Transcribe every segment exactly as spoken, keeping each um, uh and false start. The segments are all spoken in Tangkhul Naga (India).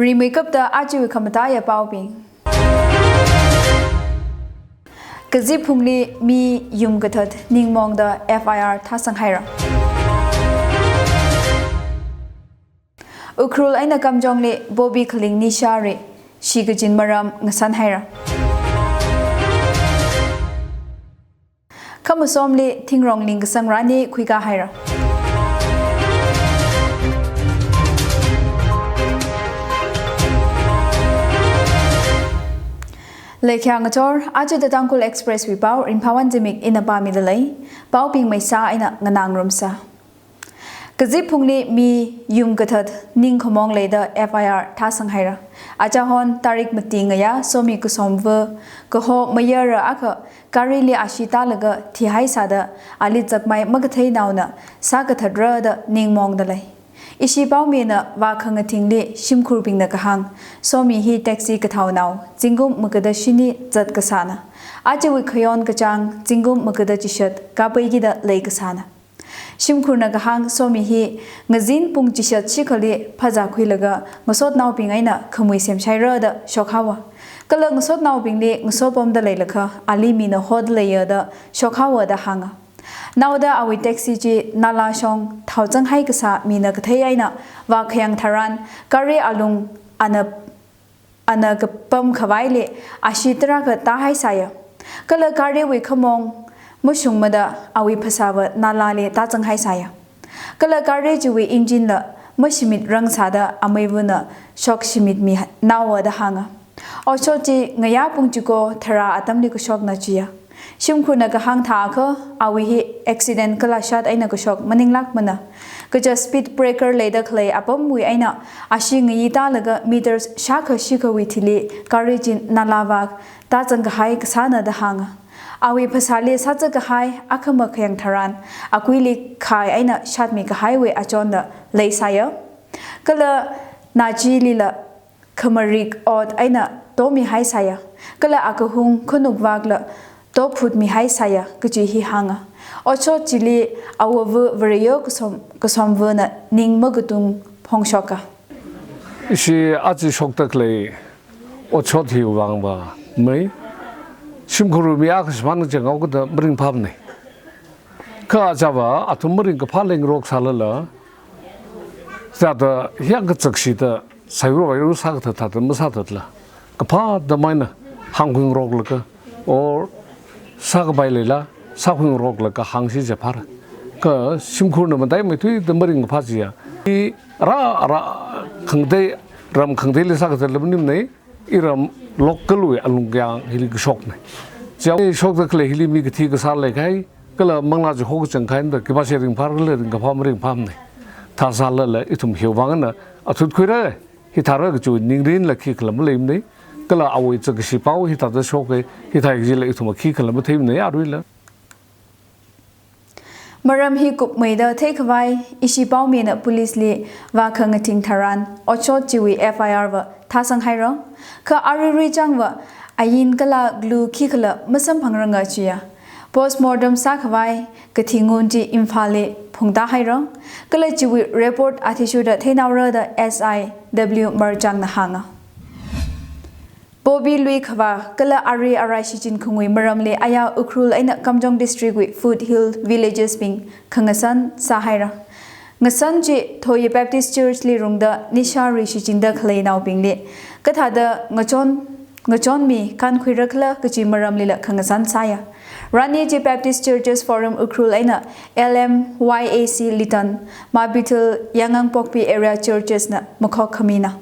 Rimeikapta ajawui khamataiya paobing. Kazip phungli mi yum kathat ningmongda F I R thāsang haira. Ukhrul eina Kamjongli Bobi Khaling Nisha Ri shikachin maram ngasan haira. Khamasomli thingrong lingkasang rani khuikā haira. Leikhyā ngachor, aja The Tangkhul Express wui pao, Ringphāwon Zimik ina pāmida lei. Paobing maisa eina nganā ngarumsa. Kazip phungli mi yum kathat ningkhamong leida F I R thāsang haira. Achahon tarik mati ngayā, somi kasomva, kaho mayara akha garili ashee tālaga thihaisāda ali chakmai makathei naona sākathatra da ningmongda lei. Ishi paomina vākhangathingli shimkhurbingna kahāng, somi hi taxi kathaonao, zingkum maga da shini zatkasāna. Ajawui khayon kachāng zingkum maga da chishat kapai kida leikasāna. Shimkhurna kahāng, somi hi ngazin pung chishat shikhali phazā khuilaga ngasotnaobing eina khamui semshaira da shokhaowa. Kala ngasotnaobingli ngasopamda leilakha ali mina hoda leiya da shokhaowa da hānga. Naoda awui taxi chi nala shong thaochang haikasā mina kathei eina vākhayang tharan gari alung ana ana kapam khavaili ashee tarākha tāhaisāya. Kala gariwui khamong mashungmada awui phasāva nalali tāchang haisāya. Kala gari chiwui engine la mashimit rangsāda ameivana shok shimitmi naowa da hānga. Otshot chi ngayā pung chiko tharā atamli kashokna chiya. Shimkhurna kahāng thākha, awui hi accident kala shat eina kashok maninglākmana. Kaja speed breaker leida khalei apamwui eina ashee ngayi tālaga meters shākha shikhawui thili gari chi nala vak tāchang kahai kasāna da hānga. Awui phasāli sāzat kahai akhama khayang tharan, akuili khai eina shatmi kahaiwui achonda leisāya. Kala nachilila khamarik ot eina tomi haisāya. Kala akahung khanuk vakla tophutmi haisāya kaji hi hānga. Otshot chili awuva Vareyo kasom, kasomvana ning makatung phongshoka. Ishi aja shokda khalei otshot hiwui vangva mei. Shimkhur mi akha shimān changao kada maringphāmana. Kha achava athum maringkaphā leingarok sālala, thāda hiyākha chakshida sairu vairu sākathat thāda masāthatla, kaphā damaina hāngkhuingaroklaga, or sākapai leila sākhuingaroklaga hāngsi jiphāra. Kha shimkhurna mataimeithuida maringkaphā chiya, hi rā rā khangatei, ram khangateili sākathatla maningmana. Iram local wui alungkayang hili kashokna. Chiya shokda khalei hili mi kathi kasā leikahai, kala manglā chi hokachang kahaina da khipāshi ringphāra kala ringkaphā maringphāmana. Thāsālala ithum hiwui vangna athut khuira, hithāra kachi ningrinla khikhala maleimana. Kala awui chākashi pao hithāda shoka, hithāi kajila ithum khikhala matheimana aruila. Maram hi kupmeida theikhavai ishi paomina police li vākhangathing tharan otshot chiwui F I R va thāsang haira. Kha aruirui changva ain kala glue khikhala masamphangranga chiya. Postmortem sākhavai kathi ngun chi Imphalli phungtā haira. Kala chiwui report athishurda theinaora da S I W Marchangna hānga. Poppy lui khavā kala ari arai shichin khungui maramli aya Ukhrul eina Kamjong District wui foothill villages bing khangasan sāhaira. Ngasan chi Thoyi Baptist Church li rungda Nisha Ri shichinda khalei naobingli kathāda ngachon, ngachonmi kankhuirakhala kachi maramlila khangasan sāya. Rani chi Baptist Churches Forum Ukhrul eina L M Y A C Litan, Mabithil, Yangangpokpi area churches na makhok khamina.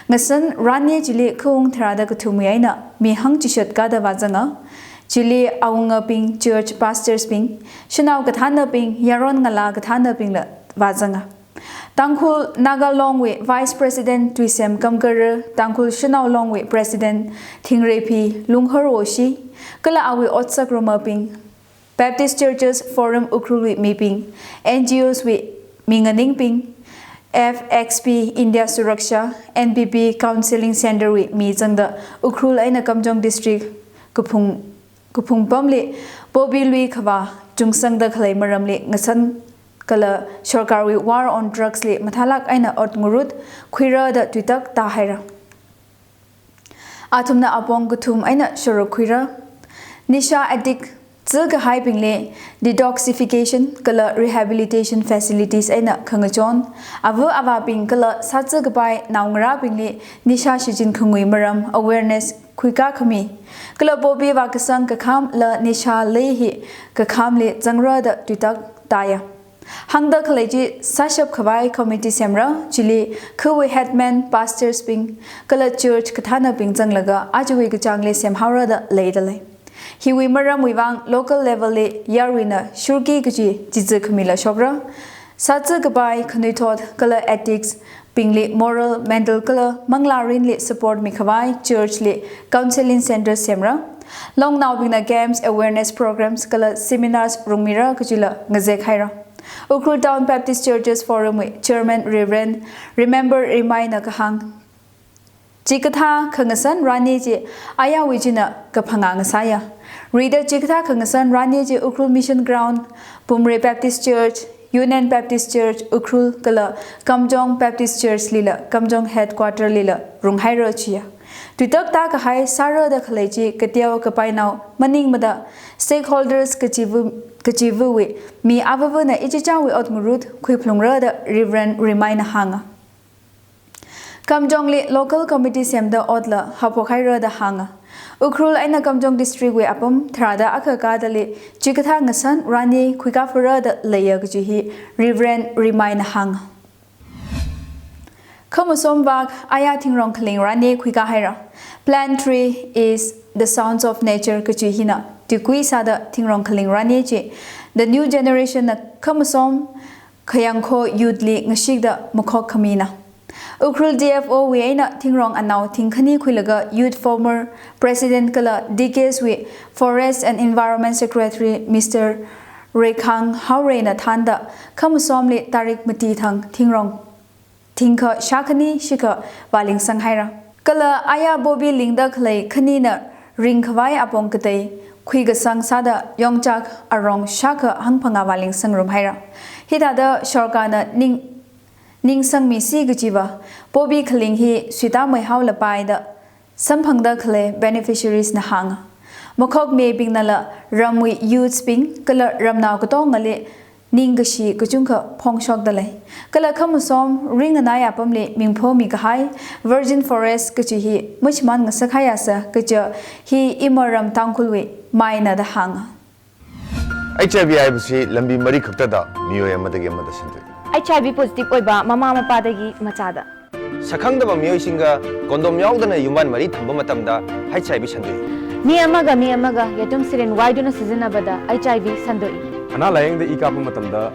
Ngasan rani chili khaung tharāda kathumwui eina mi hangchishat kada vāzanga. Chili awungabing, church pastors bing, shanao kathānabing, yaron ngalā kathānabingla vāzanga. Tangkhul Naga Long wui Vice President Tuisem Kamkara, Tangkhul Shanao Long wui President Thingreiphi Lunghar Woshi, kala awui otsak romabing, Baptist Churches Forum Ukhrul wui mibing, N G Os wui minganingbing, F X P India Suraksha, N P P Counseling Center wui mi zangda Ukhrul eina Kamjong District kaphung, kaphung pamli Poppy lui khavā chungsangda khalei maramli ngasan kala sorkarwui war on drugs li mathālāk eina ot ngarut khuira da tuitak tāhaira. Athumna apong kathum eina shoruk khuira. Nisha addict zikahaibingli detoxification kala rehabilitation facilities eina khangachon, ava avābing kala sāzikapai naongarābingli nisha shichin khangui maram awareness khuikā khami, kala poppy vākasang kakhamla nisha lei hi kakhamli zangra da tuitak tāya. Hāngda khalei chi sāshap khavai committee semra, chili khawui headman, pastors bing, kala church kathānabing zanglaga ajawui kachāngli semhaora da leidalei. Hiwui maramwui vang local level li yaruina shurki kachi chizi khamila shokra. Sāzikapai khanuithot kala addicts bingli moral, mental kala manglārinli support mikhavai church li counseling center semra. Longnaobingna games, awareness programs kala seminars rungmira kachila ngazek haira. Ukhrul Town Baptist Churches Forum wui Chairman Reverend Remember Rimai na kahāng, chikathā khangasan rani chi ayawui china kaphangā ngasāya. Rida chikathā khangasan rani chi Ukhrul Mission Ground, Pumre Baptist Church, Union Baptist Church Ukhrul kala Kamjong Baptist Church lila Kamjong headquarter lila runghaira chiya. Tuitak tākahai sāra da khalei chi kateo kapainao maningmada stakeholders kachiva, kachivawui mi avavana ichichāwui ot ngarut khuiphalungra da Reverend Rimai na hānga. Kamjongli local committee semda otla haophok haira da hānga. Ukhrul eina Kamjong district wui apam tharāda akha kadali chikathā ngasan rani khuikā phara da leiya kachi hi Reverend Rimai na hānga. Khamasom vak aya thingrong khaling rani khuikā haira. Plan three is the sounds of nature kachi hina tikui sāda thingrong khaling rani chi the new generation na khamasom khayangkho youth li ngashikda makhok khamina. Ukhrul D F O wui eina thingrong anao thingkhani khuilaga youth former president kala D K S wui forest and environment secretary Mister Reikhang Haorei na thānda khamasomli tarik mati thang thingrong thingkha shākhani shikha vālingsang haira. Kala aya poppy lingda khalei khanina ringkhavai apong katei khuikasang sāda yongchak arong shākha hangphangā vālingsang rum haira. Hithāda sorkarna ning, ningsangmisi kachiva poppy khaling hi suitāmei haolapai da samphangda khalei beneficiaries na hānga. Makhokmibingnala ramwui youths bing kala ramnao katongali ningkashi kachungkha phongshokda lei. Kala khamasom ringanai apamli mingpho mikahai virgin forest kachi hi mashimān ngasak haiyasa kaja hi Imaram Tangkhulwui maina da hānga. H I V haibasi lambi mari khaktada miyo amada ge amada sandui. H I V positive ꯑꯣꯏꯕ ꯃꯃꯥ ꯃꯄꯥꯗꯒꯤ ꯃꯆꯥꯗ꯫ ꯁꯛꯈꯪꯗꯕ ꯃꯤꯑꯣꯏꯁꯤꯡꯒ condom ꯌꯥꯎꯗꯅ ꯌꯨꯝꯕꯥꯟ ꯃꯔꯤ ꯊꯝꯕ ꯃꯇꯝꯗ H I V ꯁꯟꯗꯣꯛꯏ꯫ ꯃꯤ ꯑꯃꯒ ꯃꯤ ꯑꯃꯒ ꯌꯦꯇꯨꯝ ꯁꯤꯔꯤꯟ ꯋꯥꯏꯗꯨꯅ ꯁꯤꯖꯤꯟꯅꯕꯗ H I V ꯁꯟꯗꯣꯛꯏ꯫ ꯑꯅꯥ ꯂꯥꯌꯦꯡꯗ ꯏ ꯀꯥꯞꯄ ꯃꯇꯝꯗ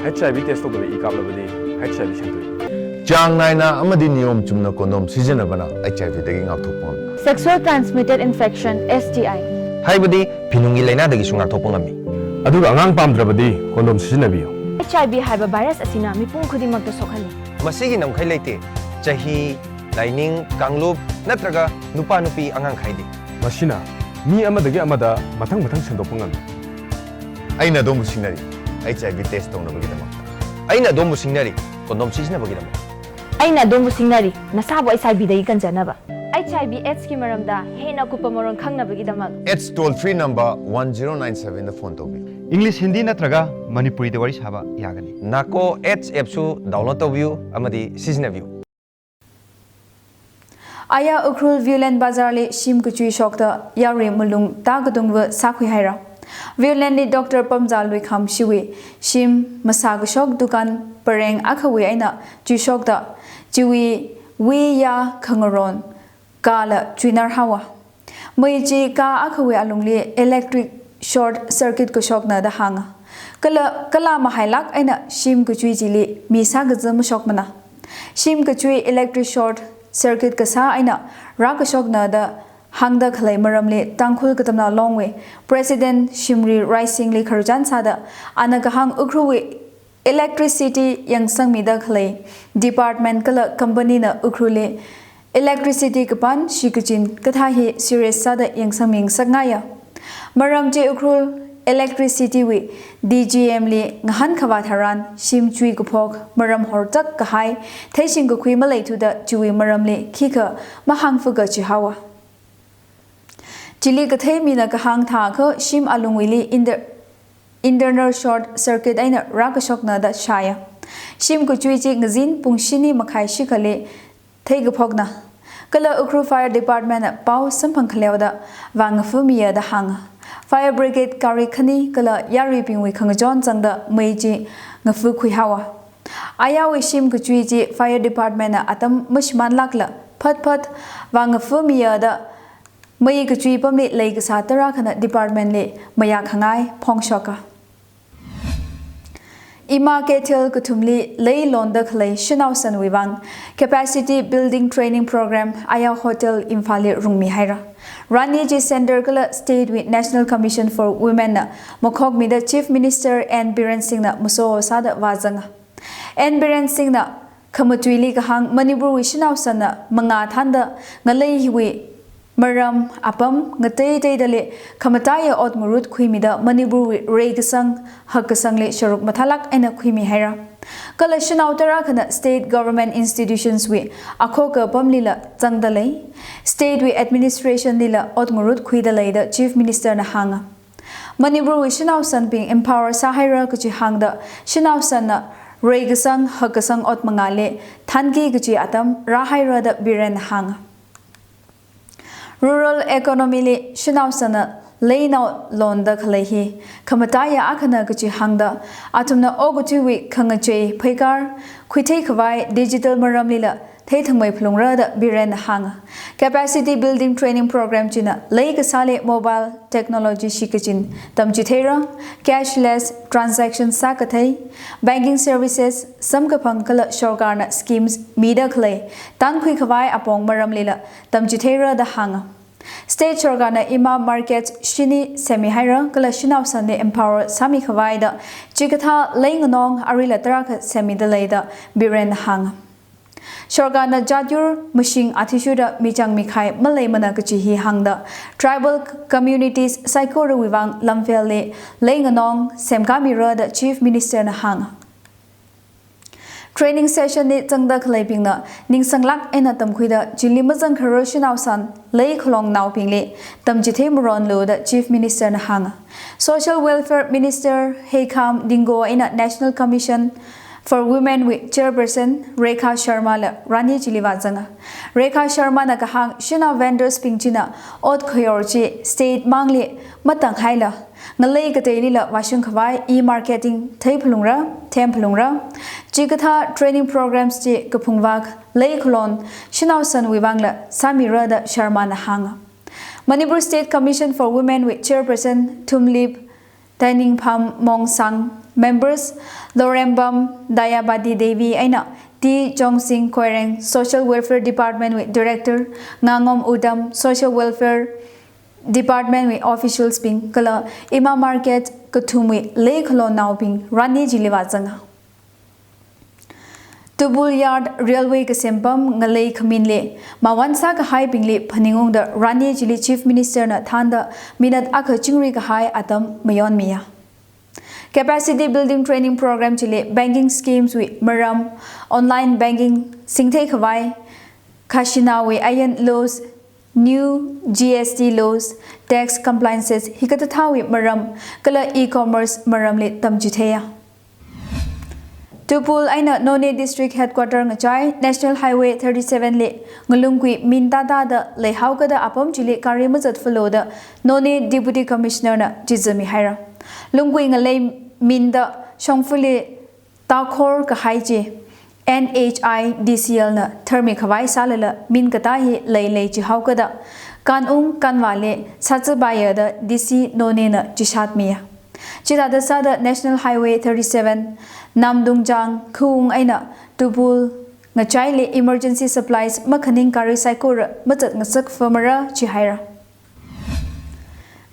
H I V test ꯇꯧꯗꯅ ꯏ ꯀꯥꯞꯂꯕꯗꯤ H I V ꯁꯟꯗꯣꯛꯏ꯫ ꯆꯥꯡ ꯅꯥꯏꯅ ꯑꯃꯗꯤ ꯅꯤꯌꯣꯝ ꯆꯨꯝꯅ condom ꯁꯤꯖꯤꯟꯅꯕꯅ H I V ꯗꯒꯤ ꯉꯥꯛꯊꯣꯛꯄ ꯉꯝꯃꯤ꯫ Sexual transmitted infection, S T I꯫ ꯍꯥꯏꯕꯗꯤ ꯐꯤꯅꯨꯡꯒꯤ ꯂꯥꯏꯅꯥꯗꯒꯤꯁꯨ ꯉꯥꯛꯊꯣꯛꯄ ꯉꯝꯃꯤ꯫ ꯑꯗꯨꯒ ꯑꯉꯥꯡ ꯄꯥꯝꯗ꯭ꯔꯕꯗꯤ condom ꯁꯤꯖꯤꯟꯅꯕꯤꯌꯨ꯫ H I V ꯍꯥꯏꯕ virus ꯑꯁꯤꯅ ꯃꯤꯄꯨꯝ ꯈꯨꯗꯤꯡꯃꯛꯇ ꯁꯣꯛꯍꯜꯂꯤ꯫ ꯃꯁꯤꯒꯤ ꯉꯝꯈꯩ ꯂꯩꯇꯦ꯫ ꯆꯍꯤ, ꯂꯥꯏꯅꯤꯡ, ꯀꯥꯡꯂꯨꯞ ꯅꯠꯇ꯭ꯔꯒ ꯅꯨꯄꯥ ꯅꯨꯄꯤ ꯑꯉꯥꯡ ꯈꯥꯏꯗꯦ꯫ ꯃꯁꯤꯅ ꯃꯤ ꯑꯃꯗꯒꯤ ꯑꯃꯗ ꯃꯊꯪ ꯃꯊꯪ ꯁꯟꯗꯣꯛꯄ ꯉꯝꯃꯤ꯫ ꯑꯩꯅ ꯑꯗꯣꯝꯕꯨ ꯁꯤꯡꯅꯔꯤ, H I V test ꯇꯧꯅꯕꯒꯤꯗꯃꯛ꯫ ꯑꯩꯅ ꯑꯗꯣꯝꯕꯨ ꯁꯤꯡꯅꯔꯤ, condom ꯁꯤꯖꯤꯟꯅꯕꯒꯤꯗꯃꯛ꯫ ꯑꯩꯅ ꯑꯗꯣꯝꯕꯨ ꯁꯤꯡꯅꯔꯤ, ꯅꯁꯥꯕꯨ H I V ꯗꯒꯤ ꯀꯟꯖꯅꯕ꯫ H I V AIDS ꯀꯤ ꯃꯔꯝꯗ ꯍꯦꯟꯅ ꯑꯀꯨꯞꯄ ꯃꯔꯣꯜ ꯈꯪꯅꯕꯒꯤꯗꯃꯛ AIDS toll free number one zero nine seven ꯗ phone ꯇꯧꯕꯤꯌꯨ꯫ English, Hindi ꯅꯠꯇ꯭ꯔꯒ ꯃꯅꯤꯄꯨꯔꯤꯗ ꯋꯥꯔꯤ ꯁꯥꯕ ꯌꯥꯒꯅꯤ꯫ NACO AIDS app ꯁꯨ download ꯇꯧꯕꯤꯌꯨ ꯑꯃꯗꯤ ꯁꯤꯖꯤꯟꯅꯕꯤꯌꯨ꯫ ꯑꯌꯥ ꯎꯈ꯭ꯔꯨꯜ ꯚꯤꯌꯨꯂꯦꯟ ꯕꯖꯥꯔꯂꯤ ꯁꯤꯝ ꯀꯆꯨꯏ ꯁꯣꯛꯇ ꯌꯥꯎꯔꯤ ꯃꯂꯨꯡ ꯇꯥ ꯀꯗꯨꯡꯕ ꯁꯥꯈꯨꯏ ꯍꯥꯏꯔ꯫ ꯚꯤꯌꯨꯂꯦꯟꯂꯤ doctor ꯄꯝꯖꯥ ꯂꯨꯏꯈꯥꯝ ꯁꯤꯋꯤ ꯁꯤꯝ ꯃꯁꯥ ꯀꯁꯣꯛ ꯗꯨꯀꯥꯟ ꯄꯔꯦꯡ ꯑꯈꯋꯤ ꯑꯩꯅ ꯆꯨꯏ ꯁꯣꯛꯇ ꯆꯤꯋꯤ ꯋꯤ ꯌꯥ ꯈꯪꯉꯔꯣꯟ ꯀꯥꯂ ꯆꯨꯏꯅꯔ ꯍꯥꯋꯥ꯫ ꯃꯩ ꯆꯤ ꯀꯥ ꯑꯈꯋꯤ ꯑꯂꯨꯡꯂꯤ electric short circuit ꯀꯁꯣꯛꯅ ꯗ ꯍꯥꯡꯉ꯫ ꯀꯂ, ꯀꯂꯥ ꯃꯍꯥꯏ ꯂꯥꯛ ꯑꯩꯅ ꯁꯤꯝ ꯀꯆꯨꯏ ꯆꯤꯂꯤ ꯃꯤ ꯁꯥꯒꯖ ꯃꯁꯣꯛ ꯃꯅꯥ꯫ ꯁꯤꯝ ꯀꯆꯨꯏ electric short circuit ꯀꯁꯥ ꯑꯩꯅ ꯔꯥ ꯀꯁꯣꯛꯅ ꯗ ꯍꯥꯡꯗ ꯈꯂꯩ ꯃꯔꯝꯂꯤ ꯇꯥꯡꯈꯨꯜ ꯀꯇꯝꯅ ꯂꯣꯡꯋꯤ president ꯁꯤꯝꯔꯤ ꯔꯥꯏꯁꯤꯡꯂꯤ ꯈꯔꯨꯆꯥꯟ ꯁꯥꯗ ꯑꯅ ꯀꯍꯥꯡ ꯎꯈ꯭ꯔꯨꯋꯤ electricity ꯌꯥꯡꯁꯪꯃꯤꯗ ꯈꯂꯩ department ꯀꯂ company ꯅ ꯎꯈ꯭ꯔꯨꯜꯂꯤ electricity ꯀꯄꯥꯟ ꯁꯤ ꯀꯆꯤꯟ ꯀꯊꯥ ꯍꯤ serious ꯁꯥꯗ ꯌꯥꯡꯁꯪꯃꯤ ꯁꯛꯉꯥꯏꯌ꯫ ꯃꯔꯝ ꯆꯦ Ukhrul Electricity wui D G M li ngahānkhavā tharan shim chui kaphok maram hortak kahai theishing kakhui maleithuda chiwui maramli khikha mahāngfaka jihaowa. Chili kathei mina kahāng thākha shim alungwuili inter-, internal short circuit eina rākashokna da shāya. Shim kachui chi ngazin pung shini makhai shikhali theikaphokna. Kala Ukhrul Fire Department na pao samphang khaleoda vāngafamiya da hānga. Fire Brigade gari khani kala yaruibingwui khangachon zangda mei chi ngafakhui haowa. Ayarwui shim kachui chi Fire Department na atam mashimānlākla phatphat vāngafamiya da mei kachui pamli leikasā tarākhana department li mayākhangai phongshoka. Ima Keithel kathumli lei londa khalei shanao sanwui vang Capacity Building Training Program Aya Hotel Imphal li rungmihaira. Rani chi Centre kala State wui National Commission for Women na makhokmida Chief Minister N Biren Singh na maso sāda vāzanga. N Biren Singh na khamatuili kahāng Manipur wui shanao sanna mangā thānda ngalei hiwui maram apam ngateiteidali khamataiya ot ngarut khuimida Manipur wui reikasang hakkasangli sharuk mathālāk eina khuimihaira. Kala shanao tarākhana state government institutions wui akhoka pamlila zangda lei, state wui administration lila ot ngarut khuida lei da Chief Minister na hānga. Manipur wui shanao sanbing empower sāhaira kachi hāngda shanao sanna reikasang hakkasang ot mangāli thanki kachi atam rāhaira da Biren na hānga. Rural economy li shanao sanna leinao londa khalei hi khamataiya akhana kachi hāngda athumna okathuiwui khangachei pheikar khuitheikhavai digital maramlila theithangmei phalungra da Biren na hānga. Capacity Building Training Program china leikasāli mobile technology shikachin tamchitheira, cashless transaction sākathei, banking services samkaphang kala sorkarna schemes mida khalei tankhuikhavai apong maramlila tamchitheira da hānga. State sorkarna ima market shini semmihaira kala shanao sanli empower sāmikhavaida chikathā leinganong arila tarākha semmida leida Biren na hānga. Sorkarna jat yur mashing athishurda michang mikhai maleimana kachi hi hāngda tribal communities saikorawui vang Lamphel li leinganong semkāmira da Chief Minister na hānga. Training session li zangda khaleibingna ningsanglāk eina tamkhuida chili mazangkharar shanao san leikhalongnaobingli tamchithei maronlu da Chief Minister na hānga. Social Welfare Minister Heikham Dingo eina National Commission for Women wui Chairperson Rekha Sharma la Rani chili vāzanga. Rekha Sharma na kahāng shanao vendors bing china ot khayor chi state mangli matanghaila ngalei kateilila vāshungkhavai e-marketing theiphalungra, themphalungra. Chikathā training programs chi kaphungvak leikhalon shanao sanwui vangla sāmira da Sharma na hānga. Manipur State Commission for Women wui Chairperson Thumlip Tainingpham Mongsang, members Lorembam Dayabadi Devi eina T Jongsing Khoireng, Social Welfare Department wui Director Ngangom Udam, Social Welfare Department wui officials bing kala ima market kathumwui leikhalonnaobing Rani chili vāzanga. Tubul Yard Railway kasempam ngalei khaminli mawan sākahaibingli phaningungda Rani chili Chief Minister na thānda minute akha chingri kahai atam mayonmiya. Capacity Building Training Program chili banking schemes wui maram, online banking singtheikhavai, khazanawui ain laws, new G S T laws, tax compliances hikathāthāwui maram kala e-commerce maramli tamchitheiya. Tubul eina Noney District Headquarter ngachai National Highway thirty-seven li ngalungkui min tātāda leihaokada apam chili gari mazatfalo da Noney Deputy Commissioner na chizamihaira. Lungkui ngalei minda shongfali tākhor kahai chi N H I D C L na tharmikhavai sālala min katā hi leilei chihaokada kanung kanvāli sāzabaiya da D C Noney na chishatmiya. Chithāda sāda National Highway thirty-seven, Namdungchang, Khaung eina Tubul ngachaili emergency supplies makhaning gari saikora mazatngasakfamara chihaira.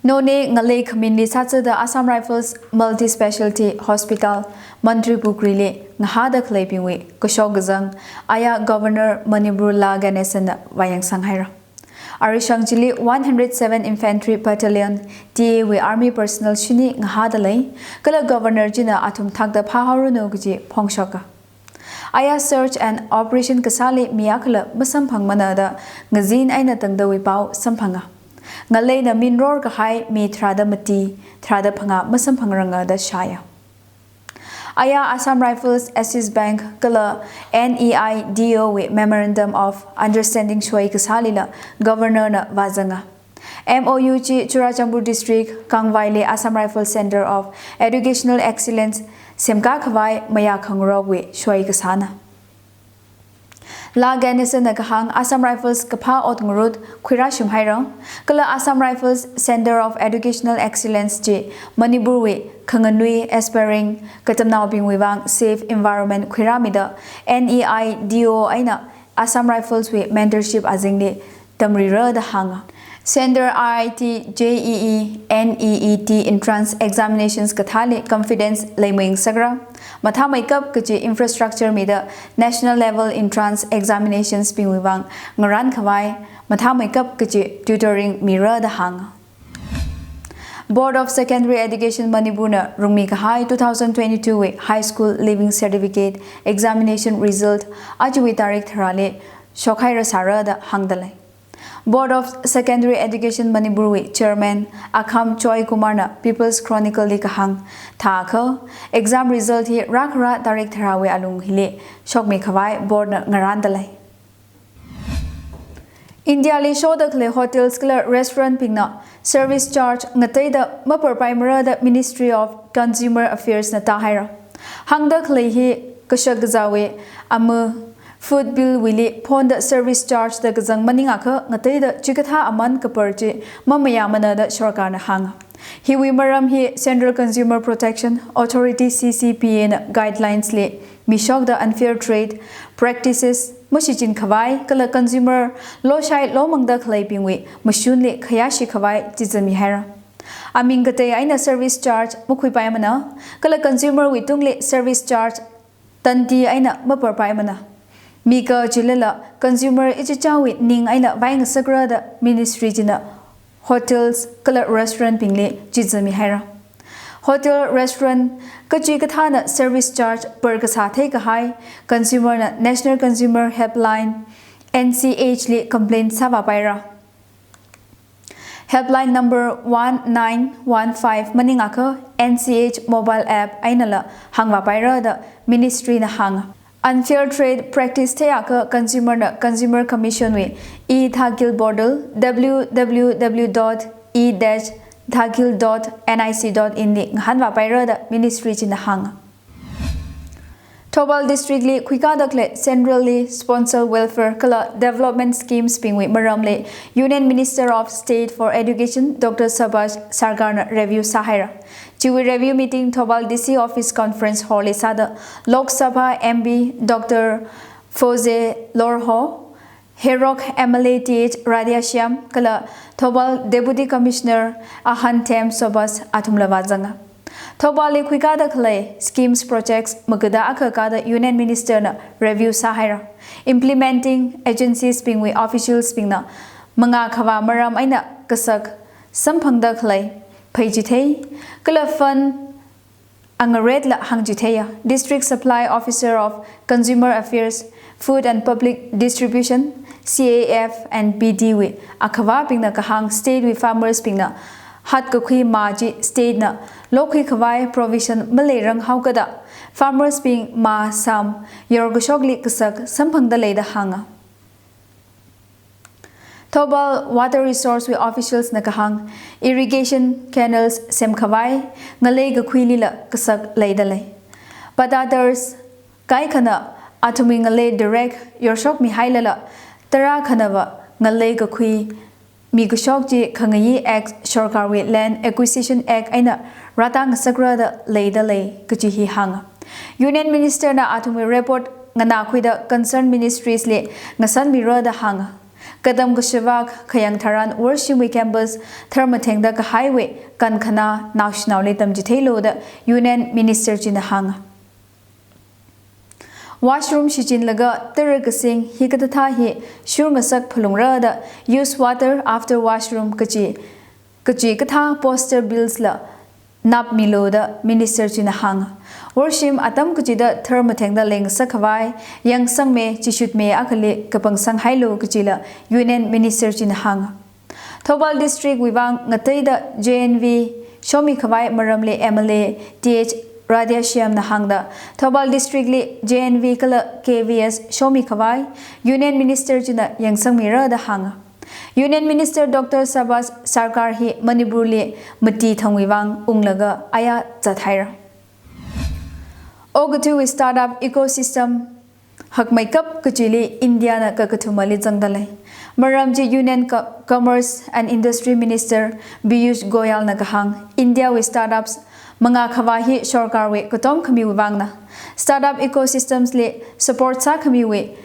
Noney ngalei khaminli sāzada Assam Rifles Multi Specialty Hospital, Mantripukhri li ngahāda khaleibingwui kashok kazang aya Governor Manipur La Ganesan na vāyangsanghaira. Arishang chili one hundred seven Infantry Battalion, T A wui army personnel shini ngahāda lei, kala Governor china athum thakda phāhaoranu kaji phongshoka. Aya search and operation kasāli mi akhala masamphangmana da ngazin eina tangdawui pao samphanga. Ngaleina minror kahai mi tharāda mati, tharāda phangā masamphangranga da shāya. Aya Assam Rifles, Axis Bank kala N E I D O wui Memorandum of Understanding shoi kasālila Governor na vāzanga. M O U chi Churachandpur District, Kangvaili Assam Rifles Center of Educational Excellence semkā khavai mayā khangarokwui shoi kasāna. La Ganesan na kahāng Assam Rifles kaphā ot ngarut khuirāshim haira, kala Assam Rifles Center of Educational Excellence chi Manipur wui khanganui aspiring katamnaobingwui vang safe environment khuirāmida N E I D O eina Assam Rifles wui mentorship azingli tamrira da hānga. Center I I T J E E NEET entrance examinations kathāli confidence leiming sakra, mathāmeikap kaji infrastructure mida national level entrance examinations bingwui vang ngarān khavai mathāmeikap kaji tutoring mira da hānga. Board of Secondary Education Manipur na rungmi kahai two thousand twenty-two wui High School Leaving Certificate examination result ajawui tarik tharāli shokhaira sāra da hāngda lei. Board of Secondary Education Manipur wui Chairman Akham Joy Kumar na People's Chronicle li kahāng, thākha exam result hi rākhara tarik tharāwui alung hili shokmi khavai board na ngarānda lei. India li shoda khalei hotels kala restaurant bingna service charge ngateida maparpaimara da Ministry of Consumer Affairs na tāhaira. Hāngda khalei hi kashak kazāwui ama food bill wuili phonda service charge da kazang maningakha ngateida chikathā aman kapar chi mamayāmana da sorkarna hānga. Hiwui maram hi Central Consumer Protection Authority, C C P A na guidelines li mishokda unfair trade practices mashichin khavai kala consumer loshai lomangda khaleibingwui mashunli khayāshi khavai chizami haira. Aming katei eina service charge makhuipaimana, kala consumer wui tungli service charge tanti eina maparpaimana. Mika chilala consumer ichichāwui ning eina vaingasakra da Ministry china hotels kala restaurant bingli chizami haira. Hotel, restaurant kachikathāna service charge par kasā theikahai consumer na National Consumer Helpline, N C H li complaint sāvāpaira. Helpline number one nine one five maningakha N C H mobile app einala hāngvāpaira da Ministry na hānga. Unfair trade practice theiakha consumer na Consumer Commission wui e-Dhakhil portal W W W dot e dash dhakhil dot N I C dot in li ngahānvāpaira da Ministry china hānga. Thoubal District li khuikāda khalei Central li sponsor welfare kala development schemes bingwui maramli Union Minister of State for Education Doctor Subhash Sarkar na review sāhaira. Chiwui review meeting Thoubal D C Office Conference Hall li sāda Lok Sabha M P Doctor Foze Lorho, Heirok M L A Th Radheshyam kala Thoubal Deputy Commissioner Ahanthem Sobas athumla vāzanga. Thoubal li khuikāda khalei schemes projects magada akha kada Union Minister na review sāhaira. Implementing agencies bingwui officials bingna mangā khavā maram eina kasak samphangda khalei pheichithei kala fund angaretla hāngchitheiya. District Supply Officer of Consumer Affairs, Food and Public Distribution, C A F and P D wui akhavābingna kahāng state wui farmers bingna hatkakhui mā chi state na lokhui khavai provision maleirang haokada farmers bing mā sam yorkashokli kasak samphangda lei da hānga. Thoubal Water Resource wui officials na kahāng, irrigation canals semkhavai ngalei kakhuilila kasak leida lei. Patta dars kaikhana athumwui ngalei direct yorshokmihailala, tarākhanava ngalei kakhui mikashok chi khangayi Act, sorkarwui Land Acquisition Act eina rātā ngasakra da leida lei kaji hi hānga. Union Minister na athumwui report nganākhuida concerned ministries li ngasanmira da hānga. Katam kashivak khayang tharan worshimwui campus tharmathengda kahaiwui kankhana naoshinaoli tamchitheilu da Union Minister china hānga. Washroom shichinlaga tara kasing hikathā hi shurngasak phalungra da use water after washroom kachi, kachi kathā poster bills la napmilu da Minister china hānga. Worshim atam kachida thar mathengda leingasak khavai, yangsangme, chishutme akhali kapangsang hailu kachila Union Minister china hānga. Thoubal District wui vang ngateida J N V shomi khavai maramli M L A T H Radheshyam na hāngda, Thoubal District li J N V kala K V S shomi khavai Union Minister china yangsangmira da hānga. Union Minister Doctor Sabash Sarkar hi Manipur li mati thangwui vang unglaga aya zathaira. Okathuiwui startup ecosystem hakmeikap kachili India na kakathumali zangda lei. Maram chi Union Co-, Commerce and Industry Minister Piyush Goyal na kahāng, India wui startups manga khavai hi sorkarwui katom khamiwui vangna. Startup ecosystems li support sākhamiwui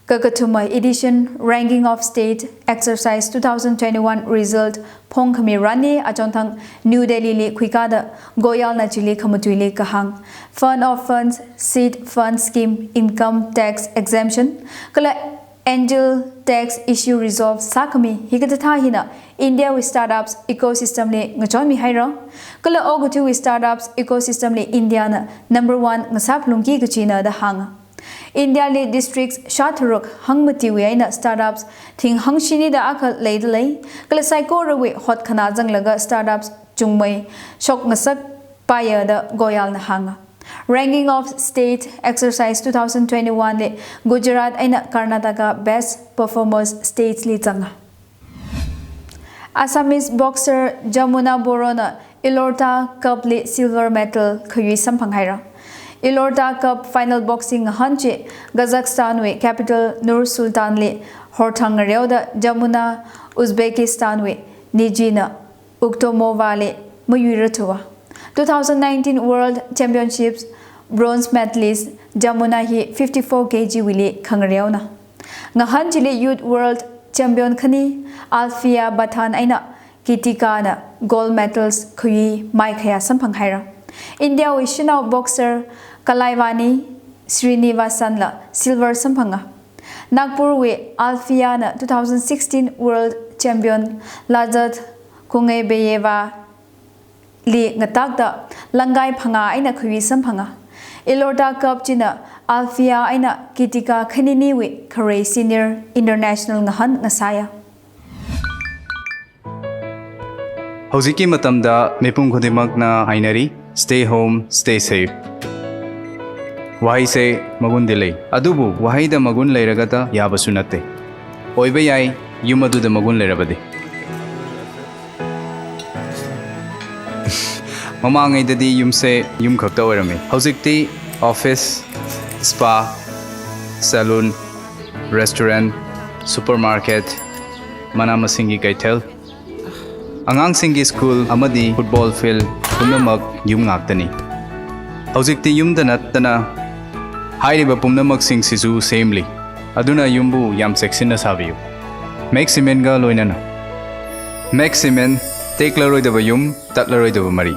kakathuma edition Ranking of State Exercise two thousand twenty-one result phongkhami ranli achonthang New Delhi li khuikāda Goyal na chili khamatuili kahāng, Fund of Funds, Seed Fund Scheme, Income Tax Exemption kala Angel Tax Issue resolve sākhami hikathā hina India wui startups ecosystem li ngachonmi haira. Kala okathuiwui startups ecosystem li India na number one ngasā phalungki kachina da hānga. India li districts shātharuk hangmatiwui eina startups thing hangshinida akha leida lei, kala saikorawui hotkhana zanglaga startups chungmei shokngasak paiya da Goyal na hānga. Ranking of State Exercise two thousand twenty-one li Gujarat eina Karnataka best performers states li zanga. Assamese boxer Jamuna Boro na Elorta Cup li silver medal khayui samphang haira. Elorta Cup final boxing ngahān chi Kazakhstan wui capital Nur Sultan li horthang ngareoda Jamuna Uzbekistan wui Nizhina Ukhtomova li mayuira thuwa. Two thousand nineteen World Championships bronze medalist Jamuna hi fifty-four K G wuili khangareona. Ngahān chili Youth World Champion khani Alfia Pathan eina Kitika na gold medals khayui maikhaya samphang haira. India wui shanao boxer Kalaivani Srinivasan la silver samphanga. Nagpur wui Alfia na two thousand sixteen World Champion Lazat Kungebeyeva li ngatakta langkai phangā eina khayui samphanga. Elorta Cup china Alfia eina Kitika khaniniwui kharei senior international ngahān ngasāya. ꯍꯧꯖꯤꯛꯀꯤ ꯃꯇꯝꯗ ꯃꯤꯄꯨꯝ ꯈꯨꯗꯤꯡꯃꯛꯅ ꯍꯥꯏꯅꯔꯤ, "Stay home, stay safe." ꯋꯥꯍꯩꯁꯦ ꯃꯒꯨꯟꯗꯤ ꯂꯩ, ꯑꯗꯨꯕꯨ ꯋꯥꯍꯩꯗ ꯃꯒꯨꯟ ꯂꯩꯔꯒꯇ ꯌꯥꯕꯁꯨ ꯅꯠꯇꯦ꯫ ꯑꯣꯏꯕ ꯌꯥꯏ, ꯌꯨꯝ ꯑꯗꯨꯗ ꯃꯒꯨꯟ ꯂꯩꯔꯕꯗꯤ꯫ ꯃꯃꯥꯡꯉꯩꯗꯗꯤ ꯌꯨꯝꯁꯦ ꯌꯨꯝ ꯈꯛꯇ ꯑꯣꯏꯔꯝꯃꯤ꯫ ꯍꯧꯖꯤꯛꯇꯤ office, spa, salon, restaurant, supermarket, ꯃꯅꯥ ꯃꯁꯤꯡꯒꯤ ꯀꯩꯊꯦꯜ, ꯑꯉꯥꯡꯁꯤꯡꯒꯤ school ꯑꯃꯗꯤ football field ꯄꯨꯝꯅꯃꯛ ꯌꯨꯝ ꯉꯥꯛꯇꯅꯤ꯫ ꯍꯧꯖꯤꯛꯇꯤ ꯌꯨꯝꯗ ꯅꯠꯇꯅ ꯍꯥꯏꯔꯤꯕ ꯄꯨꯝꯅꯃꯛꯁꯤꯡꯁꯤꯁꯨ ꯁꯦꯝꯂꯤ꯫ ꯑꯗꯨꯅ ꯌꯨꯝꯕꯨ ꯌꯥꯝ ꯆꯦꯛꯁꯤꯟꯅ ꯁꯥꯕꯤꯌꯨ꯫ Max Cementꯒ ꯂꯣꯏꯅꯅ꯫ Max Cement, ꯇꯦꯛꯂꯔꯣꯏꯗꯕ ꯌꯨꯝ, ꯇꯠꯂꯔꯣꯏꯗꯕ ꯃꯔꯤ꯫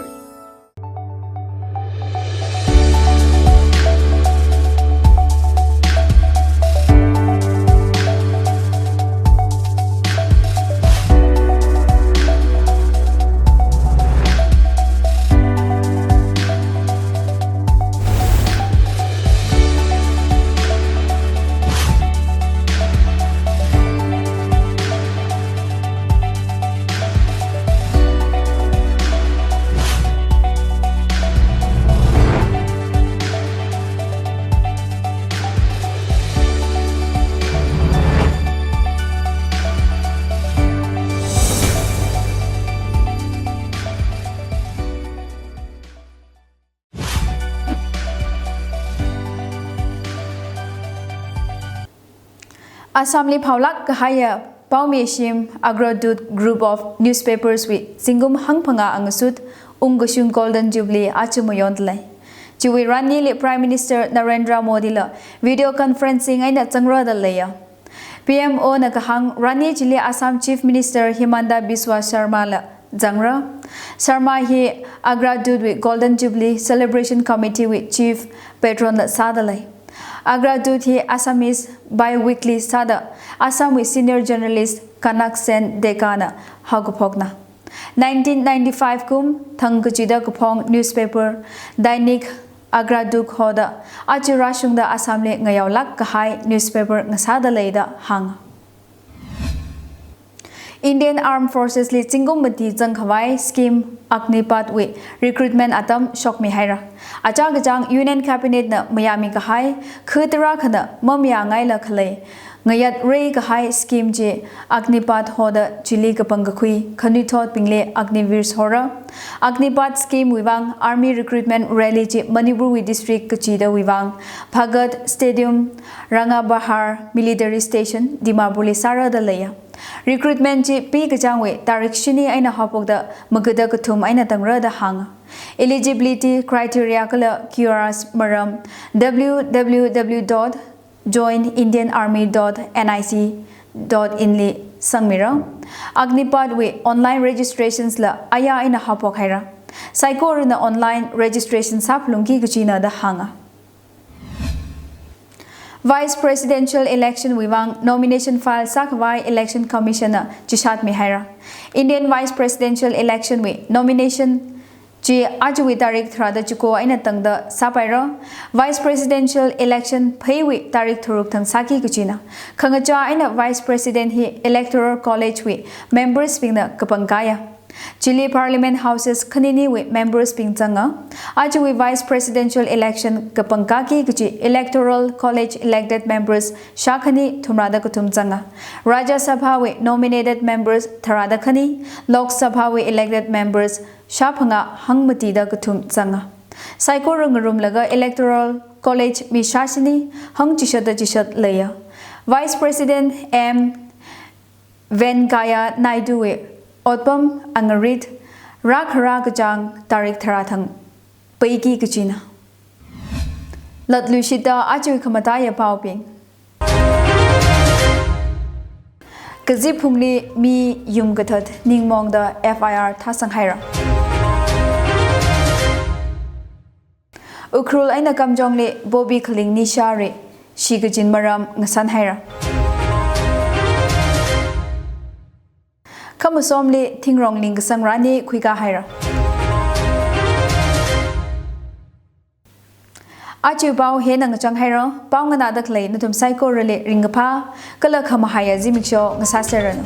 Assamli phaolāk kahaiya Paomishim Agrodut Group of Newspapers wui zingkum hangphangā angasut ungkashung Golden Jubilee aja mayondalei. Chiwui ranili Prime Minister Narendra Modi la video conferencing eina zangrada leiya. P M O na kahāng rani chili Assam Chief Minister Himanta Biswa Sarma la zangra. Sarma hi Agrodut wui Golden Jubilee Celebration Committee wui Chief Patron la sādalei. Agradut hi Assamese bi-weekly sāda Assamwui senior journalist Kanak Sen Deka na haokaphokna. Nineteen ninety-five kum thang kachida kaphong newspaper Dainik Agradut hoda aja rāshungda Assamli ngayaolāk kahai newspaper ngasāda lei da hānga. Indian Armed Forces li zingkum mati zangkhavai scheme Agnipath wui recruitment atam shokmihaira. Achā kachāng Union Cabinet na mayāmi kahai, kha tarākhana mamayāngaila khalei ngayātrei kahai scheme chi Agnipath hoda chili kapangkakhui khanuithotbingli Agniveer hora. Agnipath scheme wui vang Army recruitment rally chi Manipur wui district kachidawui vang Bhagat Stadium, Rangabahar Military Station, Dimapur li sāra da leiya. Recruitment chi pi kachāngwui tarik shini eina haophokda magada kathum eina tangra da hānga. Eligibility criteria kala Q R S maram W W W dot join Indian Army dot N I C dot in li sangmira. Agnipath wui online registrations la aya eina haophokhaira. Saikorana online registration sāphalungki kachina da hānga. Vice Presidential Election wui vang nomination file sākhavai Election Commission na chishatmihaira. Indian Vice Presidential Election wui nomination chi ajawui tarik tharāda chiko eina tangda sāpaira. Vice Presidential Election pheiwui tarik tharuk thang sāki kachina. Khangachā eina Vice President hi Electoral College wui members bingna kapangkāya. Chili Parliament Houses khaniniwui members bing zanga. Ajawui Vice Presidential Election kapangkāki kachi Electoral College elected members shākhani thumrāda kathum zanga. Rajya Sabha wui nominated members tharāda khani, Lok Sabha wui elected members shāphangā hangmatida kathum zanga. Saikora ngarumlaga Electoral College mi shāshini hangchishatda chishat leiya. Vice President M Venkaiah Naidu wui otpam angarit rākharā kachāng tarik tharā thang peiki kachina. Latluishita ajawui khamataiya paobing. Kazip phungli mi yum kathat ningmongda F I R thāsanghaira. Ukhrul eina Kamjongli Bobby Khaling Nisha ri shikachin maram ngasanhaira. Khamasomli thingrong lingkasang rani khuikāhaira. Ajawui pao hina ngachanghaira, pao nganāda khalei nathum saikorali ringkaphā kala khamahaiya zimiksho ngasāserranu.